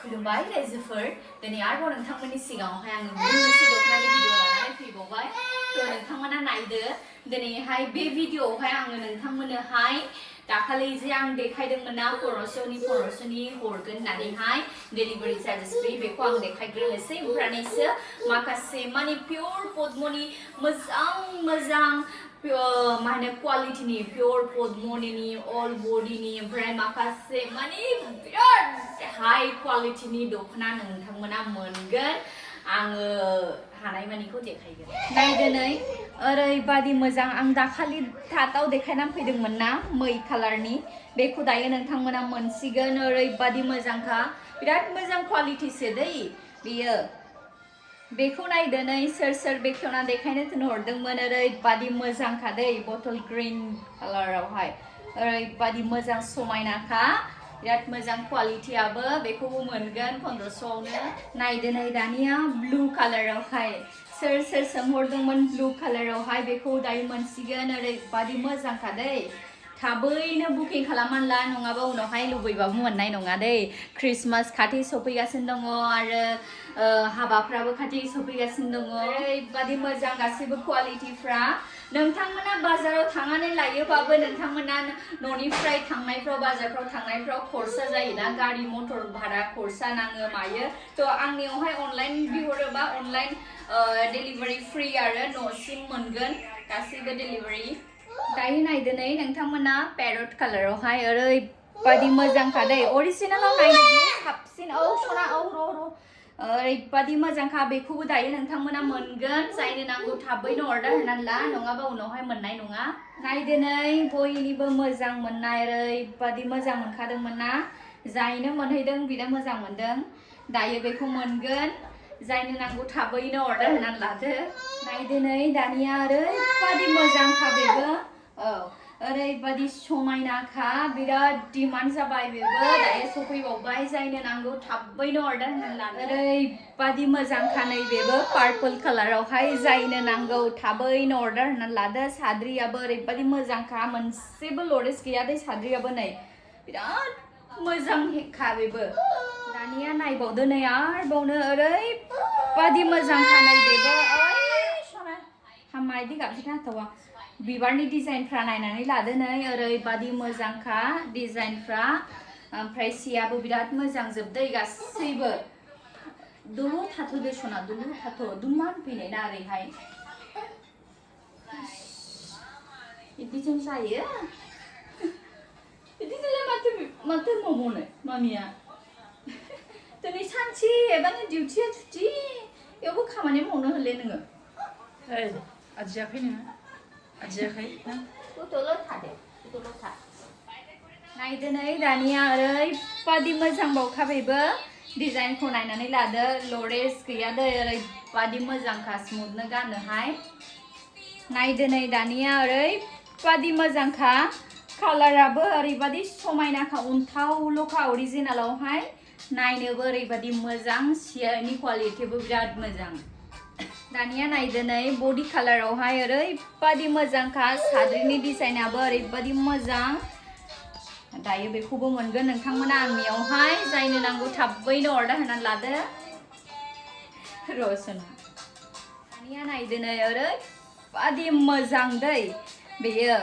खुलुमबाय रायजोफोर दिनै आरोबाव नोंथांमोननि सिगाङावहाय आङो मोनसे दख'नानि भिडिअ लानानै फैबावबाय थ' नोंथांमोना नायदो दिनैहाय बे भिडिअआवहाय आङो नोंथांमोननोहाय दाखालि जे आं देखायदोंमोन ना 1500नि हरगोन होननानैहाय डेलिभारि चार्जेस फ्रि बेखौ आं देखायग्रोनोसै ओमफ्रायसो माखासे माने पियर पद्मनि मोजां मा होनो क्वालिटिनि पियर पद्मनि अल बडिनि ओमफ्राय माखासे माने बिराद हाई क्वालिटिनि दख'ना नोंथांमोना मोनगोन आङो हानायमानिखौ देखायगोन नायदो नै ओरैबादि मोजां आं दाखालि थाताव देखायनानै फैदोंमोन ना मै कालारनि बेखौ दायो नोंथांमोना मोनसिगोन ओरैबादि मोजांखा बिराद मोजां क्वालिटिसो दै बेयो बेखौ नायदो नै सोर बेखेवना देखायनो थिनहरदोंमोन ओरैबादि मोजांखा दै बटल ग्रीन कालारावहाय ओरैबादि मोजां समायनाखा बिराद मोजां क्वालिटियाबो बेखौबो मोनगोन 1500आवनो नायदो नै दानिया ब्लू कालारावहाय सोर सोंहरदोंमोन ब्लू कालारावहाय बेखौ दायो मोनसिगोन ओरैबादि मोजांखा दै थाबैनो बुकिं खालामनानै ला नङाबा उनावहाय लुबैबाबो मोननाय नङा दै क्रिसमास खाथि सफैगासिनो दङ आरो हाबाफ्राबो खाथि सफैगासिनो दङ ओरैबादि मोजां गासैबो क्वालिटिफ्रा नोंथांमोना बाजाराव थांनानै लायोबाबो नोंथांमोना न'निफ्राय थांनायफ्राव बाजारफ्राव थांनायफ्राव खरसा जायोना गारि मटर भारा खरसा नाङो मायो थ' आंनियावहाय अनलाइन बिहरोबा अनलाइन डेलिभारि फ्रि आरो न'सिम मोनगोन गासैबो डेलिभारि दायो नायदो नै नोंथांमोना पेरट कालारावहाय ओरैबादि मोजांखा दै अरिजिनेलाव नायनो बियो साबसिन सना ओरैबादि मोजांखा बेखौबो दायो नोंथांमोना मोनगोन जायनो नांगौ थाबैनो अर्डार होनानै ला नङाबा उनावहाय मोननाय नङा नायदो नै बयनिबो मोजां मोननाय ओरैबादि मोजां मोनखादोंमोन ना जायनो मोनहैदों बिनो मोजां मोनदों दायो बेखौ मोनगोन जायनो नांगौ थाबैनो अर्डार होनानै लादो नायदो नै दानिया ओरैबादि मोजांखा बेबो ओरैबादि समायनाखा बिराद डिमान्ड जाबाय बेबो दायो सफैबावबाय जायनो नांगौ थाबैनो अर्डार होनानै लादो ओरैबादि मोजांखा नै बेबो पार्पल कालारावहाय जायनो नांगौ थाबैनो अर्डार होनानै लादो साद्रियाबो ओरैबादि मोजांखा मोनसेबो लरेस गैया दै साद्रियाबो नै बिराद मोजांखा बेबो दानिया नायबावदो नै आरोबावनो ओरैबादि मोजांखा नै बेबो हामायदि गाबसिना हाथावा बिबारनि डिजाइनफ्रा नायनानै लादो नै ओरैबादि मोजांखा डिजाइनफ्रा ओमफ्राय सियाबो बिराद मोजां जोबदै गासैबो दल' थाथ'दो सना दल' थाथ' दुमान फैनाय ना ओरैहाय बिदिजों जायो बिदिजोंलाय माथो मावबावनो मामिया दिनै सानसे एबानो डिउटिया छुटि बेयावबो खामानि मावनो होले नोङो आजियाखै नोङो आजियाखै दल' थादे दल' था नायदो नै दानिया ओरैबादि मोजांबावखा बेबो डिजाइनखौ नायनानै लादो लरेस गैया दै ओरैबादि मोजांखा स्मुथनो गाननोहाय नायदो नै दानिया ओरैबादि मोजांखा कालाराबो ओरैबादि समायनाखा उन्थावल'खा अरिजिनेलावहाय नायनोबो ओरैबादि मोजां सियानि क्वालिटिबो बिराद मोजां दानिया नायदो नै बडि कालारावहाय ओरैबादि मोजांखा साद्रिनि डिजाइनाबो ओरैबादि मोजां दायो बेखौबो मोनगोन नोंथांमोना आंनियावहाय जायनो नांगौ थाबैनो अर्डार होनानै लादो रसना दानिया नायदो नै ओरैबादि मोजां दै बेयो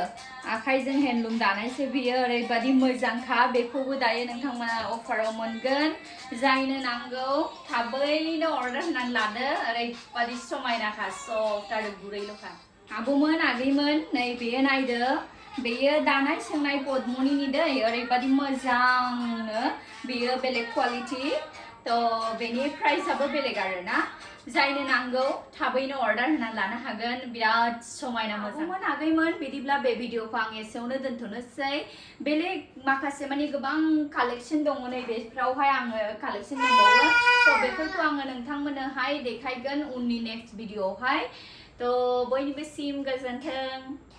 आखाइजों हेन्दलुम दानायसो बेयो ओरैबादि मोजांखा बेखौबो दायो नोंथांमोना अफाराव मोनगोन जायनो नांगौ थाबैनो अर्डार होनानै लादो ओरैबादि समायनाखा सफ्ट आरो गुरैल'खा आब'मोन आगैमोन नै बेयो नायदो बेयो दानाय सोंनाय पद्मनिनि दै ओरैबादि मोजांनो बेयो बेलेग क्वालिटि थ' बेनि प्राइसआबो बेलेग आरोना जायनो नांगौ थाबैनो अर्डार होनानै लानो हागोन बिराद समायना मोजांमोन आगैमोन बिदिब्ला बे भिडिअखौ आं एसेयावनो दोनथ'नोसै बेलेग माखासे माने गोबां कालेक्सन दङ नै बेफ्रावहाय आङो कालेक्सन दंबावो थ' बेफोरखौ आङो नोंथांमोननोहाय देखायगोन उननि नेक्स्ट भिडिअआवहाय थ' बयनिबो सिम गोजोन्थों